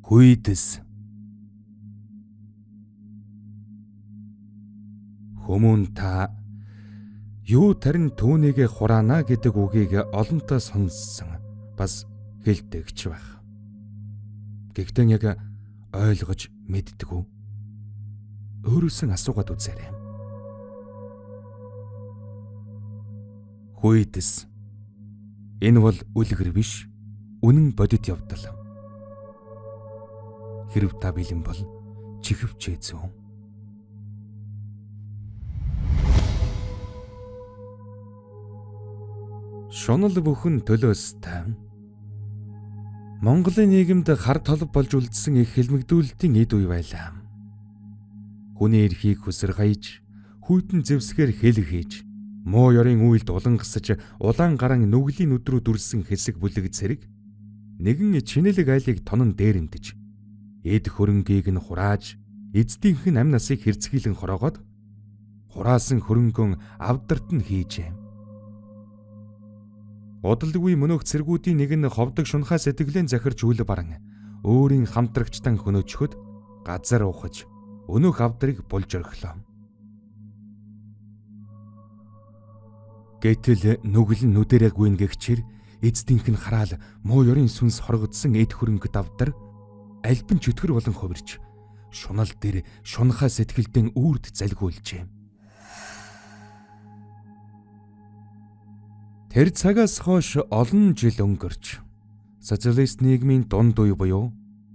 Хүйдэс. Хүмүүн та юу тарин түүнийгээ хураана гэдэг үгийг олонтаа сонссон бас хэлдэгч байх. Гэхдээ яг ойлгож мэддэг үү? Өөрөөсөн асуугаад үзээрэй. Хүйдэс. Энэ бол үлгэр биш, үнэн бодит явдал. Хэрв та бэлэн бол чихвчээ зүүн. Шунал бүхэн төлөөстэй. Монголын нийгэмд хар толб болж үлдсэн их хэлмэгдүүлэлтийн эд үе байлаа. Хүний эрхийг хүсэрхаяж, хүйтэн зэвсгээр хэл хийж, муу ёрын үйлд улангасаж, улаан гаран нүглийн нүд рүү дүрсэн хэсэг бүлэг цэрэг нэгэн чинэлэг айлыг тонон дээрэмдэж, эд хөрөнгийг нь хурааж, эцдийнх нь амь насыг хэрцгийлэн хороогоод хураасан хөрөнгөн авдарт нь хийжээ. Удалгүй мөнөөх цэргүүдийн нэг нь ховдог шунхаа сэтгэлэн захирч үл баран өөрийн хамтрагчтан хөнөөчхөд газар ухаж өнөөх авдрыг булж орхилоо. Гэтэл нүгэл нь нүдэрээ гүйн гэгчээр эцдийнх нь хараал муу ёрын сүнс хоргодсон эд хөрөнгө давдар альбин чөтгөр болон хувирч шунал дээр шунхаа сэтгэлдэн үрд залгиулжээ. Тэр цагаас хойш олон жил өнгөрч социалист нийгмийн дунд үе буюу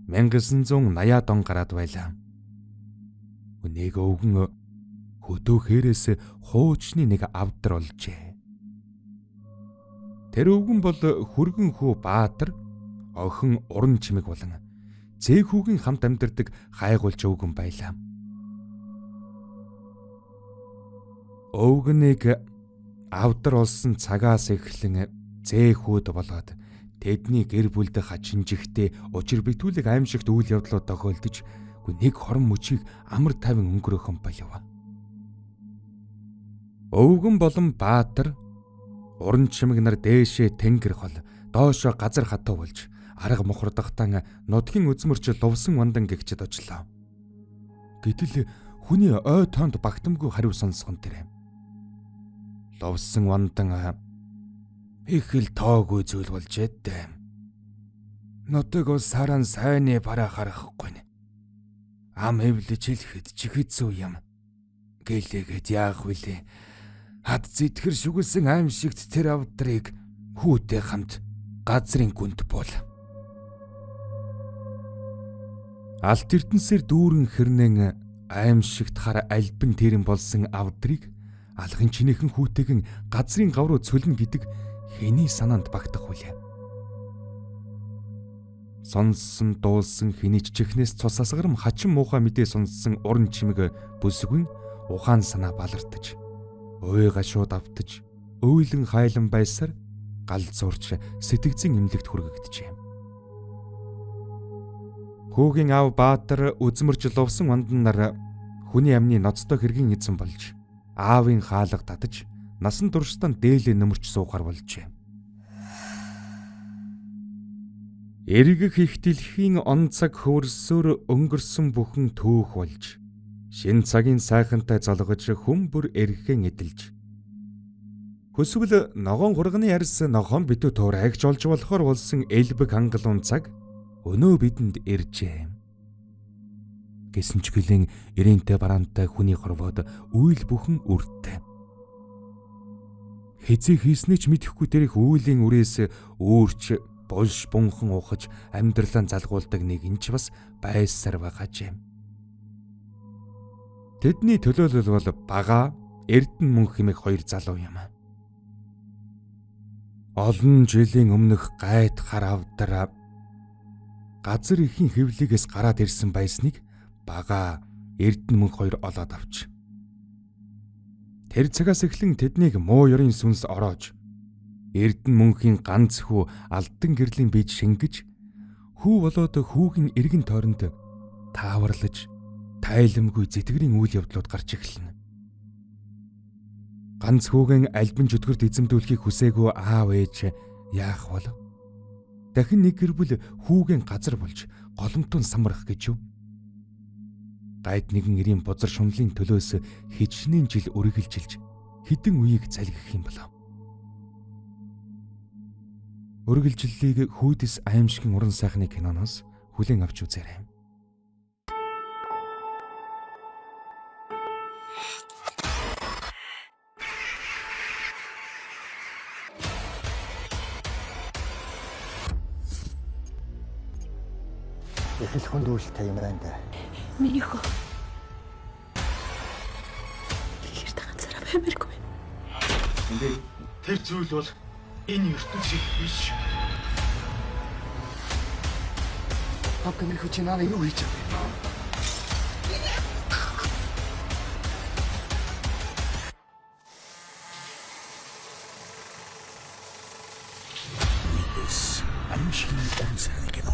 1980-ад он гараад байлаа. Нэг өвгөн хөдөө хээрээс хуучны нэг авдар олжээ. Тэр өвгөн бол хүргэн хүү Баатар охин уран чимэг болон зээх хүүгийн хамт амьдардаг хайгуулч өвгөн байлаа. Өвгөнийг авдар олсон цагаас эхлэн зээх хүүд болоод тэдний гэр бүлд хачинжихтэй учир битүүлэг аимшигт үйл явдлууд тохиолдож нэг хорон мөчийг амар тайван өнгөрөөхөн болов. Өвгөн болон Баатар уран чимэг нар дээшээ тэнгэр хол доошоо газар хатуу болж арга мухардахтан нутгийн үзмөрч лувсан вандан гэгчэд очлоо. Гэтэл хүний ой тоонд багтамгүй хариу сонсгон тэр. Лувсан вандан их л тоогүй зүйл болж эдээ. Нутаг ус саран сайнны бараа харахгүй. Ам эвлэж хэлэхэд ч хэцүү юм. Гэлээгээд яах вүлээ? Хад зэтгэр шүглсэн аимшигт тэр авдрыг хүүтэй хамт газрын гүнд бул. Алт ертөнцээр дүүрэн хэрнэн аимшигт хар альбин тэрэн болсон авдрыг алгын чинээхэн хүүтэйгэн газрын гав руу цөлнө гэдэг хэний санаанд багтах хүлээ. Сонссон дуулсан хэний ч чихнээс цус асгарам хачин муухай мэдээ сонссон уран чимэг бүсгүн ухаан санаа балартаж, уй гашууд автаж, уйлан хайлан байсаар гал зурч сэтгэцийн эмнэлэгт хүргэгджээ. Хүүгийн аав Баатар үзмэрч лувсан вандан нар хүний амны ноцтой хэргийн эзэн болж аавын хаалга татаж насан туршдаа дээлээ нөмөрч суухаар болжээ. Эргэх их дэлхийн он цаг хөвөрсөөр өнгөрсөн бүхэн түүх болж шин цагийн сайхантай золгож хүн бүр эрхэн эдэлж хүсвэл ногоон хурганы арьс ногоон битүү туурайгч олж болохоор болсон элбэг хангалуун цаг өнөө бидэнд иржээ. Гэсэн ч гэлэн ирээнтэй бараантай хүний хорвоод үйл бүхэн үртэй. Хэзээ хийснээ ч мэдэхгүй дэрэх үйлийн үрээс үүрч булш бунхан ухаж амьдралаа залгуулдаг нэг энэ ч бас байсаар байгаажээ. Тэдний төлөөлөл бол бага Эрдэнэ мөнх хэмээх хоёр залуу юм. Олон жилийн өмнөх гайд хар авдар газар ихийн хэвлэгээс гараад ирсэн байсныг бага Эрдэнэ мөнх хоёр олоод авч. Тэр цагаас эхлэн тэднийг муу ёрын сүнс ороож Эрдэнэ мөнхийн ганц хүү алдан гэрлийн бийж шингэж хүү болоод хүүгийн эргэн тойронд тааварлаж тайламгүй зэтгэрийн үйл явдлууд гарч эхэлнэ. Ганц хүүгэн альбин чөтгөрт эзэмдүүлэхийг хүсээгүй аав ээж яах бол? Дахин нэг гэр бүл хүүгэн газар болж голомтон самрах гэж юу? Гайд нэгэн эрийн бузар шунлын төлөөс хичнээн жил үргэлжилж хэдэн үеийг залгих юм болов. Үргэлжлэлийг хүйдэс аимшигын уран сайхны киноноос хүлээн авч үзээрэй. Их л хүнд үйлтэй юм байна да. Миний хөө. Хэрт ганцаараа баймаргүй. Тэр зүйл бол энэ ертөнцийн биш. Папка минь чи надад юу хийж байгаа юм? Аимшигын уран сайхны кино.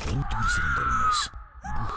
3-р сарын 4-өөс бүх